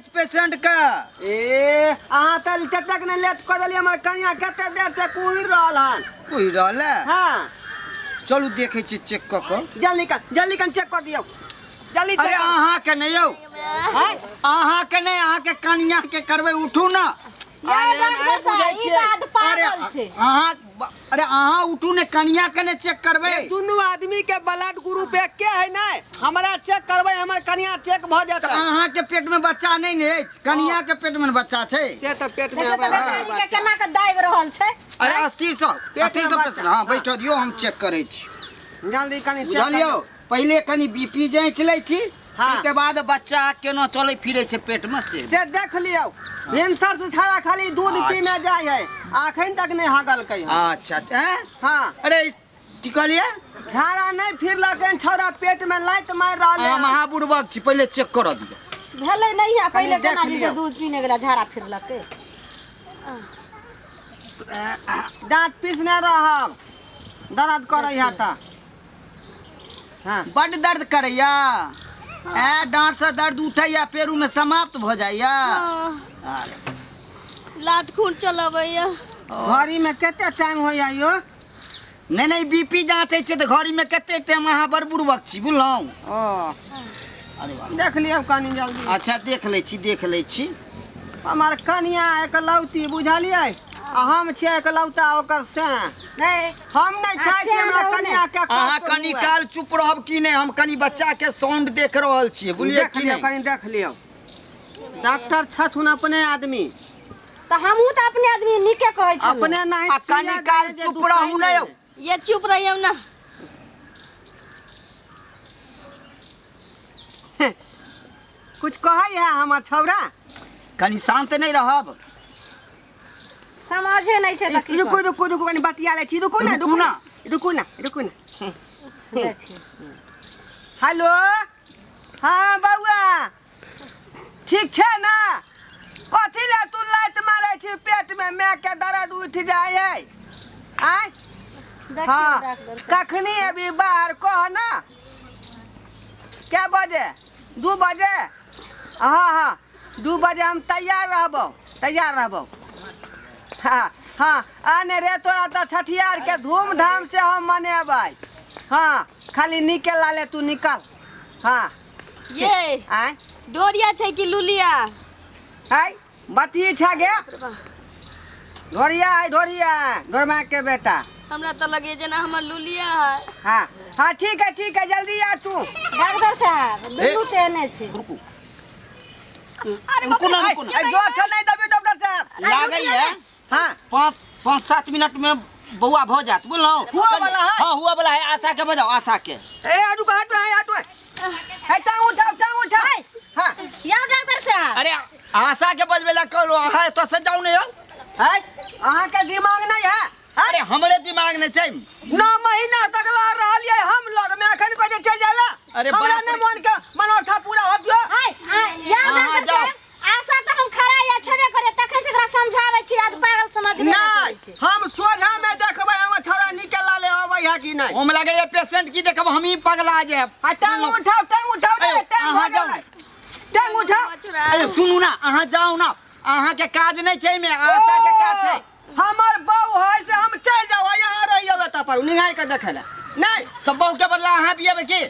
अछि पेशेंट के। ए अहाँ तऽ कतेक ने लेट कऽ देलियै, हमर कनिया कते देर से कुहरि रहल हन। कुहि रहल है? हाँ। चलू देखै छी चेक कऽ कऽ। जल्दी कर, जल्दी कन चेक कऽ दियौ, जल्दी अरे चेक करू। अहाँ के नहि यौ, आँय? अहाँ के नहि, अहाँ के कनिया के करबै। उठू ना। अरे डॉक्टर नहि साहब, बुझै ई छियै। तऽ आद अरे पागल छै। अहाँ, अरे अहाँ उठू ने, कनिया के ने चेक करबै। ये दुनू आदमी के ब्लड ग्रुप एके है ने, हमरा चेक करबै हमर कनिया चेक भऽ तऽ जेतै। अहाँ के पेट में बच्चा नहि ने अछि, कनिया के पेट में ने बच्चा छै। से तऽ पेट में देखियौ हमरा तऽ बेचारी के बच्चा। केना के दाबि रहल छै। अरे अस्थिर से, पेट अस्थिर में से बच्चा। पेशेंट, हाँ बैठो दियौ, हम चेक करै छी। जल्दी कनि चेक बुझलियौ? करियौ। पहिले कनि बीपी जाँच लै छी। हाँ। ओहिके बाद बच्चा केना चलै फिरै छै पेट में से से देख लियौ। भिनसर से छाड़ा खाली दूध अच्छा। पीने जाइ है, अखन तक नहि हगलकै हन। अच्छा अच्छा, ऐं? हाँ। अरे की कहलियै? झाड़ा नहि फिरलकै हन, छौड़ा पेट में लात मारि रहल हम है। अहाँ बुड़बक छी, पहिले चेक करऽ दियौ। भेलै नहि है पहिले कनि देख केना जे छै लियौ। दूध पीने गेला झाड़ा फिरलकै। दाँत पीसने रहब, दर्द करै है तऽ। हाँ। बड्ड दर्द करैया? ऐ डाँट से दर्द उठैया पेरू में समाप्त भऽ जाइया? हाँ, अरे लात खून चलबैया। घड़ी में कते टाइम होइया यो? नहि नहि, बीपी जाँचै छै तऽ घड़ी में कते टाइम? अहाँ बड़ बुड़बक छी, बुझलहुँ? ओ अरे वाह। देख लियौ कनि जल्दी। अच्छा देख लै छी, देख लै छी। हमर कनिया एकलौती, बुझलियै? आ हम छियै एकलौता ओकर से नहि हम नहि चाहै छी अच्छा, हमरा रहू ने। कनिया के अहाँ कष्ट कनि हुए। काल चुप रहब कि नहि? हम कनि बच्चा के साउंड देख रहल छियै, बुझलियै देख कि लियौ नहि? कनि देख लियौ, डॉक्टर छथुन अपने आदमी। तऽ हमहूँ तऽ अपने आदमी नीके कहै छलहुँ। अपने नहीं आ कनि काल चुप रहू ने यौ। ये चुप रहियौ ना। कुछ कहै है हमर छौड़ा? कनि शान्त नहि रहब? समझे नहि छै तऽ की रुकू रुकू रुकू, कनि बतिया लै छी, रुकू ने। रुकू रुकू ना। ना, रुकू ना, रुकू ना। देखियौ। हेलो, हाँ बौआ, ठीक छै ने? कथी लए तू लात मारै छी पेट में? माय के दर्द उठि जाइ है। आय? देखियौ हाँ डॉक्टर साहब। कखनी अभी बाहर कह ना, क्या बजे? 2 बजे? हाँ हाँ, 2 बजे हम तैयार रहबो, तैयार रहबो। हाँ हाँ, आने रे, तोरा तऽ छठियार के धूमधाम से हम मनेबै। हाँ, खाली निकल लाले, तू निकल। हाँ। ये आय? डोरिया छै कि लुलिया? है बतिये छा गे, ढोरिया है, ढोरिया ढोरमा के बेटा। हमरा तऽ लगे जेना हमर लुलिया है। हाँ हाँ, ठीक है, ठीक है, जल्दी आ तू। डॉक्टर साहब, दुनू तेहने छै। रुकू। अरे रुकू ना, रुकू ना। ए, जोर से नहीं दबी डॉक्टर साहब। लागैया हाँ। 5 5 7 मिनट में बौआ भऽ जायत, बुझलहुँ? हुआ वाला है? हाँ, हुआ वाला है। आशा के बजाओ, आशा के। ए रुको, हटो है, हटो है, है टांग उठाओ, टांग उठाओ। हाँ। यौ डॉक्टर साहब। अरे आशा के बजबै लए कहलहुँ, अहाँ एतऽ से जाउ ने यौ। है अहाँ के दिमाग नहीं है? अरे हमरे दिमाग नहि छै। 9 महीना तक ला रहलियै हम लग में, अखन कोई जे चल जाला। अरे हमरा बाप नहीं रे। मन के मनोरथा पूरा हो दियो। आय आय यौ अहाँ डॉक्टर जाउ। साहब, आशा तऽ हम खड़ा या छेबे करे, तखन से एकरा समझाबै छी, आद पागल समझबे नहि नहीं करै छै। हम सोझा में देखबै हमर छोरा निकल लाले अबै है कि नहीं। हम लागैया पेशेंट की देखब, हमही पगला जायब। आ टांग उठाओ, टांग उठाओ रे। अयो, टांग अहाँ भऽ जाउ। गेलै, टांग उठाओ। अरे सुनू ना, अहाँ जाउ ना, अहाँके काज नहि छै एहिमे, आशा के काज छै। हमर बहू है से हम चलि जाउ, यहाँ रहि जाउ एतऽ पर निहारि के देखै लए नहीं? तऽ बहू के बदला अहाँ बियेबै की?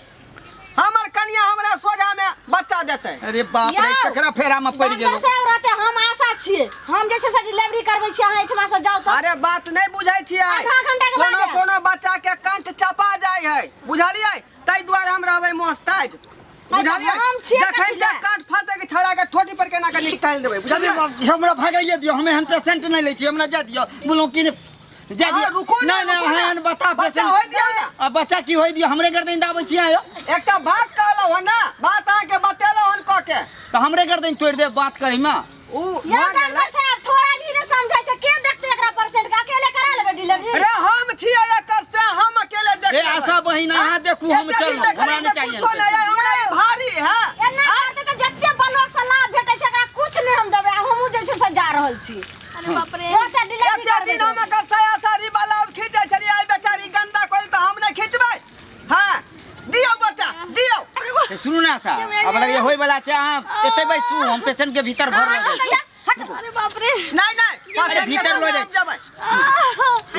हमर कनिया हमरा सोझा में बच्चा देतै। अरे बाप रे। यौ, ककरा फेरा में पड़ि डॉक्टर गेलहुँ? साहब रहते, हम आशा छियै, हम जे छै से डिलीवरी करबै छी, अहाँ एहिठमा से जाउ तऽ। अरे बात नहीं बुझै छियै। आधा घंटा के बाद कोनो आयब। कोनो बच्चा के कंठ चपा जाइ है, बुझलियै? ताहि दुआरे हम रहबै मोस्ताज, बुझलियै? हम छियै जखन कथी लए? तक कंठ फंसै के छौड़ा के ठोटी पर केना के निकालि देबै, चलिए बुझलियै? हमरा भगाइए दियौ, हम एहन पेशेंट नहि लै छी, हमरा जाय दियौ, बोलू कि नहि जाय अहाँ दियौ। रुकू ना, नहि नहि, रुकू ना। अहाँ एहन बता बच्चा पेशेंट होय दियौ ना। आ बच्चा की होय दियौ? हमरे गर्दन दाबै छी अहाँ यौ? एकटा बात कहलहुँ हन ना, बात अहाँके बतेलहुँ हन कऽ के। तऽ हमरे गर्दन तोड़ि देब बात करैमे। उ यौ भऽ डॉक्टर गेलै। साहब, थोड़ा भी नहि समझै छै, के देखतै एकरा पेशेंट के? अकेले करा लेबै डिलीवरी? अरे हम छियै एकर से हम अकेले देख ए लेबै। आशा बहिन, अहाँ देखू, हम एते दिन चललहुँ, देखलियै हमरा नहि तऽ चाहिए। कुछो नहि है, हमरा ई भारी है। एना करतै तऽ जते ब्लॉक से लाभ भेटै छै एकरा कुछ नहि हम देबै, आ हमहूँ जे छै से जा रहल छी। अरे बाप रे। तुरते डिलीवरी एते करबै। दिन हम एकर साया साड़ी ब्लाउज खींचै छलियै, आइ बेचारी गंदा कोइ तऽ हम नहि खींचबै। हाँ, दियौ बच्चा, दियौ। ए, सुनू ना आशा, अब अरे होय वाला छै, अहाँ एते बैसू, हम पेशेंट के भीतर घर लऽ जाइ छी। अरे बाप रे। नहीं नहीं, पेशेंट के भीतर संगे लऽ हम जेबै।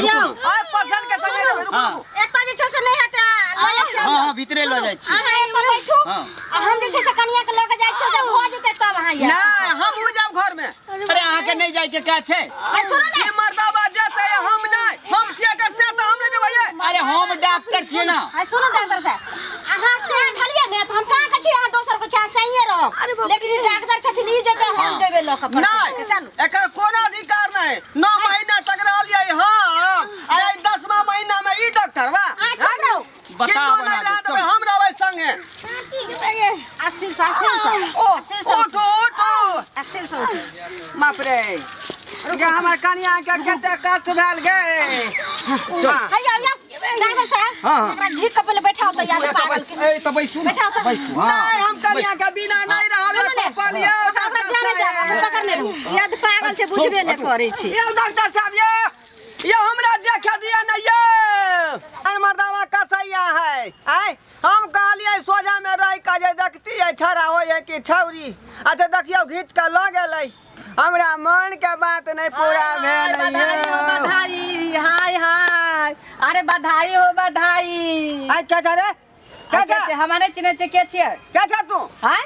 यौ अरे पेशेंट के संगे जेबै, रुकू हाँ। रुकू। एतऽ जे छै से नहि हेतै, लऽ जाइ छी। हाँ हाँ, भीतरे लऽ जाइ छी। अहाँ एतऽ बैठू। हाँ। आ हम जे छै से कनिया के लऽ के जाइ छियै, जब भऽ जेतै तब अहाँ आयब। नहीं, हम जाब घर में। अरे अहाँके नहि जाइके काज छै। आ सुनू ने। ई मर्दाबा जेतै, हम नहीं, हम छियै के से तऽ हम नहि जेबै ये। अरे हम डॉक्टर छियै ना। आ सुनू डॉक्टर साहब, अहाँ से भेलियै ने तऽ हम कहाँ कहै छी अहाँ दोसर को चाहे सहिए रहब, लेकिन ई डॉक्टर छथिन, ई जेतै हम हाँ। जेबै लऽ के नहीं, चलू। एकर कोनो अधिकार नहीं। 9 महीना तक रहलियै हम, आ ई 10वां महीना में ई डॉक्टर बा। अहाँ चुप रहू। बताओ किछो बना नहीं दे, रहत, चल। हम रहबै संगे। आ शीर्ष, आ शीर्ष, ओ आ शीर्ष, उठू उठू। आ शीर्ष उठू। बाप रे, गे हमर कनिया के कते कष्ट भेल गे। हाँ। हैया हैया डॉक्टर साहब, हाँ, हाँ। एकरा झीक के पहिले बैठाउ तऽ याद पागल के। ए तऽ बैसू ने, बैठाउ तऽ। बैसू, हाँ। नहीं, हम कनिया के बिना नहीं रहब, सुनू ने, कपाल यौ, ओकरा डॉक्टर जाने दे, साहब। पकड़ने रहू। याद पागल छै, बुझबे नहि करै छै। यौ डॉक्टर साहब, ये ये हमरा देखे दिया नहीं ये मर्दावा कसैया है। आय हम कहलियै सोझा में रह के जे देखती है छड़ा होय है कि छौरी। अच्छा देखियौ घीच के लऽ गेलै, हमरा मन के बात नहीं पूरा भेल। बधाई हो, बधाई, हाय हाय, अरे बधाई हो बधाई। आय क्या रे, क्या अच्छा, छा? हमरा नहि चिन्है छियै, के छियै? क्या छा तू? आय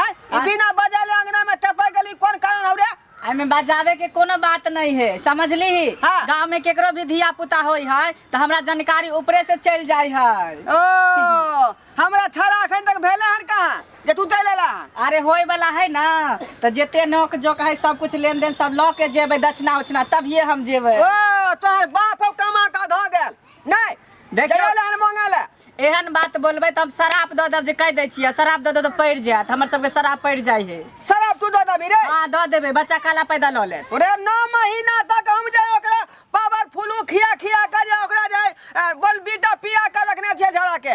आय ई बिना बजले अंगना में टपक गेली, कोन कारण हौ रे? एहिमे बजावे के कोनो बात नहीं है, समझली? हाँ। गांव में केकरो भी धिया पुता होई है तो हमरा जानकारी ऊपरे से चल जाय है। ओ हमरा छड़ा अखन तक भेले हन कहाँ जे तू चल एला हन? अरे होए वाला है ना, तो जेते नोक जोक है सब कुछ लेन देन सब लऽ के जेबै, दक्षिणा उक्षिणा तभिए हम जेबै। ओ तोहर बाप हौ कमा के धऽ गेल नहीं देखियौ। देखियौ हन मंगल है। एहन बात बोलबै तऽ हम शराब दऽ देब, जे कहि दै छियै शराब दऽ देब तऽ पड़ि जायत, हमर सबके शराब पड़ि जाइ है। शराब तू दऽ देबही रे? हाँ दऽ देबै, बच्चा काला पैदा लऽ लेत। रे 9 महीना तक हम जे ओकरा पावर फुलू खिया खिया के जे ओकरा जे बलबीटा पिया के रखने छियै झड़ा के,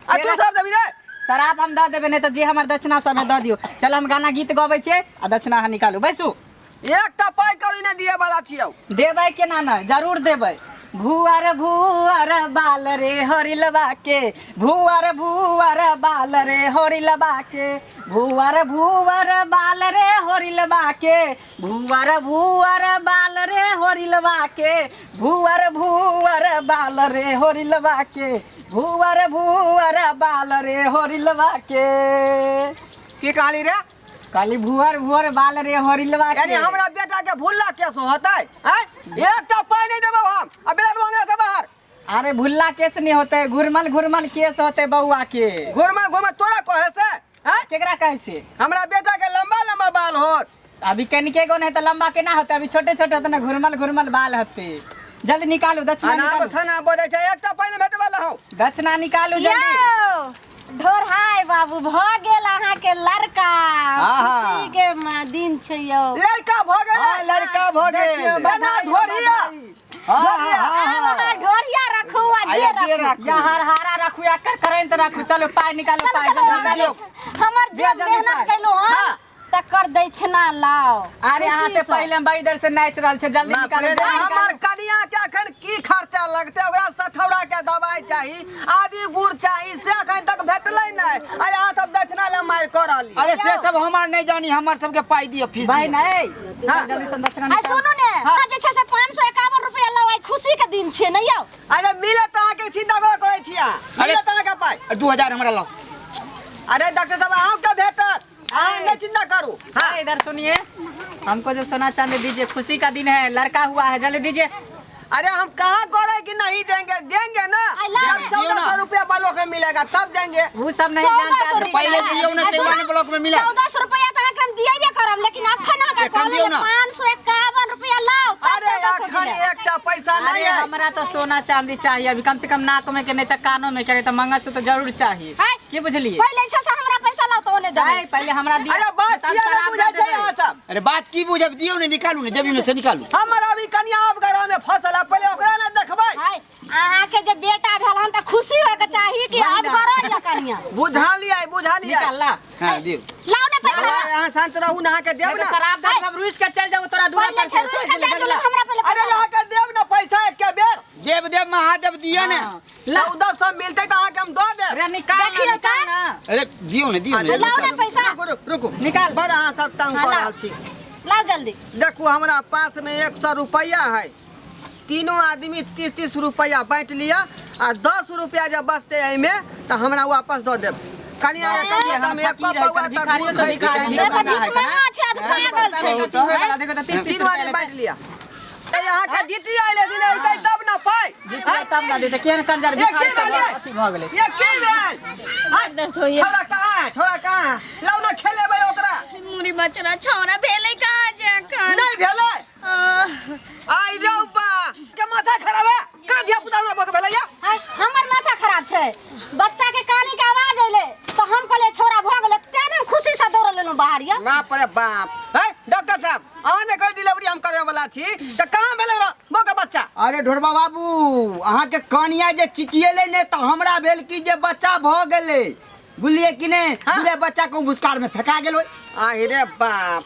आ तू सब देबही रे? शराब हम दऽ देबै, नहि तऽ जे हमर दक्षिणा सब है दऽ दियौ। चल हम गाना गीत गबै छियै आ दक्षिणा अहाँ निकालू, बैसू। एकटा पाइ कौड़ी नहि दिअ वाला छियौ। देबै केना नहि, जरूर देबै। भुअर भुअर बाल रे हरिलवा के, भुअर भुअर बाल रे हरिलवा के, भुअर भुअर बाल रे हरिलवा के, भुअर भुअर बाल रे हरिलवा के, भुअर भुअर बाल रे हरिलवा के, भुअर भुअर बाल रे हरिलवा के। की कहली रे? कहली भुअर भुअर बाल रे हरिलवा के। यानी हमरा बेटा के भुल्ला केस होतै? आँय, एकटा पाइ नहि देबौ हम, आ बेटा अंगना से बाहर। अरे भुल्ला केस नहीं होते, घुरमल घुरमल केस होते बउआ के। घुरमल घुरमल तोरा कहे से? आँय? केकरा कहे से? हमरा बेटा के लंबा लंबा बाल होत। अभी कनिके गो नहीं तो लंबा केना होते, अभी छोटे छोटे होते ना, घुरमल घुरमल बाल होते। जल्दी निकालू दक्षिणा, अनाप निकालू छना बोलै छै, एकटा पाइ नहि भेटै वाला हौ। दक्षिणा निकालू जल्दी। यौ ढोर हाय बाबू, भऽ गेल अहाँके लड़का, खुशी के दिन छै यौ। लड़का भऽ गेल? हाँ, लड़का भऽ गेल। देखियौ, केना बधाई हो, ढोरिया? बधाई। हाँ, हाँ, हाँ, अहाँ ढोरिया रखू आ जे आ जे रखू। राखू। या हरहारा रखू या करकरेंत रखू। चलो पाइ निकालू, चलो, पाइ चलो, जल्दी निकालू। हमर जे दिअ जल्दी मेहनत पाइ। केलहुँ हन हाँ। तकर दक्षिणा लाओ। अरे अहाँ से खुशी सँ। पहिले हम बड़ी देर से नाचि रहल छै, जल्दी बाप निकालू, रे, जल्दी हमर निकालू। कनिया के अखन की खर्चा लगतै? ओकरा सठौरा के दवाई चाही, आदि गुड़ चाही, से अखन तक भेटलै नहि, आ अहाँ सब दक्षिणा लए मारि कऽ रहली। अरे से सब हमार नहीं जानी, हमार सबके पाई दियो, फीस भाई दियो। नहीं, हाँ। जल्दी से दक्षिणा आ निकालू। सुनू ने, अहाँ जे छै से 551 रुपया लाओ, आइ खुशी के दिन छै ने यौ। अरे मिलत अहाँके, चिंता करै करै छी अहाँ, मिलत अहाँके पाइ। 2000 हमरा लाओ। अरे डॉक्टर साहब अहाँके भेटत, अहाँ नहीं चिंता करू। हाँ इधर सुनिए, हमको जो सोना चांदी दीजिए, खुशी का दिन है, लड़का हुआ है, जल्दी दीजिए। अरे हम कहाँ गोरे कि नहीं देंगे, देंगे ना, आ, ला जब ना। 1400 रुपया ब्लॉक में मिलेगा तब देंगे। वो सब नहीं 1400 जानता। रुपया। पहिले दियौ ने, आ, तै सुनू, ब्लॉक में मिला। 1400 रुपया तऽ अहाँके हम दिएबे करब, लेकिन अखन अहाँके एखन कहलहुँ दियौ जे ना। 551 रुपया लाओ, तब अरे 1400 अखन मिलत। एकटा पैसा अरे नहीं है। हमरा तो सोना चांदी चाहिए अभी, कम से कम नाक में के नहीं तो कानों में के नहीं तो मंगलसूत्र जरूर चाहिए। हाय। की बुझलिए? पहिले छै से हमरा पैसा लाओ तऽ ओने देबै। नहीं, पहले हमरा दिअ। अरे बात तब किया नहीं शराब बुझै दऽ छै देबै। अहाँ सब? अरे बात की बुझब, दियौ ने, निकालू ने, जेबी में से निकालू। हमर अभी कनिया आब गरा में फसल है, पहिले ओकरा ने देखबै। हाय, अहाँके जे बेटा भेल हन तऽ खुशी होइके चाही कि वही अब ना। करो या कनिया। बुझलियै, बुझलियै। निकाल ला। हाँ दियौ। लाओ ने पैसा। अहाँ शांत रहू ना, अहाँके देब नहीं तो ना। शराब दऽ सब रुसि के चलि जाबो तोरा दूरा पहिले पर छै रुसि के जल्दी जाय ला। हमरा पहिले अरे पैसा लाओ। अहाँके देब ना पैसा एक बेर। देव देव महादेव दिया ने। हाँ। ला। 1400 मिलतै तऽ अहाँके हम दऽ देब। अरे निकाल ना, देखियौ निकाल तऽ। ना। अरे दियौ ने, दियौ ने। लाउ ने पैसा। रुकू, रुकू, रुकू। निकाल। बड़ अहाँ सब तंग हाँ, कऽ लाउ। रहल छी। लाउ जल्दी। देखू, हमरा पास में 100 रुपया है, तीनों आदमी 30-30 रुपया बांटि लिअ आ 10 रुपया जब बचतै एहिमे तऽ हमरा वापस दऽ देब। कनि अहाँ कम से कम एक पौआ तऽ गुड़ भिखारियो खाइ सब के भिखारी ये तऽ है भीख मंगा छै, आदमी पागल छै। देखो तऽ, देखो तऽ, 30-30 तीनों आदमी रुपया बांटि लिअ। ए, अहाँके जीती आयल दिन अयतै तब ने पाइ। जीतिया तब ना देतै। केहन कंजर ये भिखारी की सब भेलै? अथी भऽ गेलै। ये की भेल? दर्द होइए। छोड़ा कहाँ है? छोड़ा कहाँ है? लाउ ने, खेलेबै ओकरा। मुरी बचरा छौरा भेलै कहाँ जे अखन? नहि भेलै? आह, आई रौ बा के माथा खराब है का, धिया पुता हमरा बक भेलै या? आय, हमर माथा खराब छै? बच्चा के काने के आवाज अइले तऽ हम कहलियै छौड़ा भऽ गेलै, तें ने हम खुशी से दौड़ लेलहुँ बाहर यौ। बाप रे बाप। है डॉक्टर साहब, अहाँ जे कहै डिलीवरी हम करे वाला छी, तऽ कहाँ भेलै रो बक बच्चा? अरे ढोरबा बाबू, अहाँके कनिया जे चिचियेलै ने तऽ हमरा भेल कि जे बच्चा भऽ गेलै, बुझलियै कि नहि? बुझलियै, बच्चा को भुसकार में फेका गेल होय। आहि रे बाप।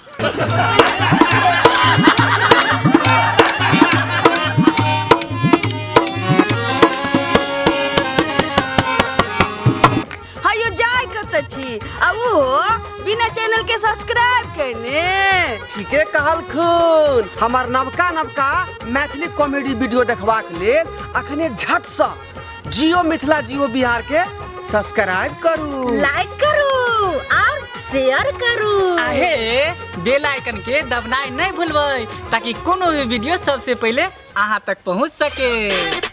हयो, जाय कतऽ छी आ ओहो बिना चैनल के सब्सक्राइब केने? ठीके कहलखुन। हमर नवका नवका मैथिली कॉमेडी वीडियो देखबाक लेल अखने झटसँ जियो मिथिला जियो बिहार के सब्सक्राइब करू, लाइक करू और शेयर करू। आहे बेल आइकन के दबनाइ नहि भूलबै, ताकि कोनो भी वीडियो सबसे पहिले अहाँ तक पहुँच सके।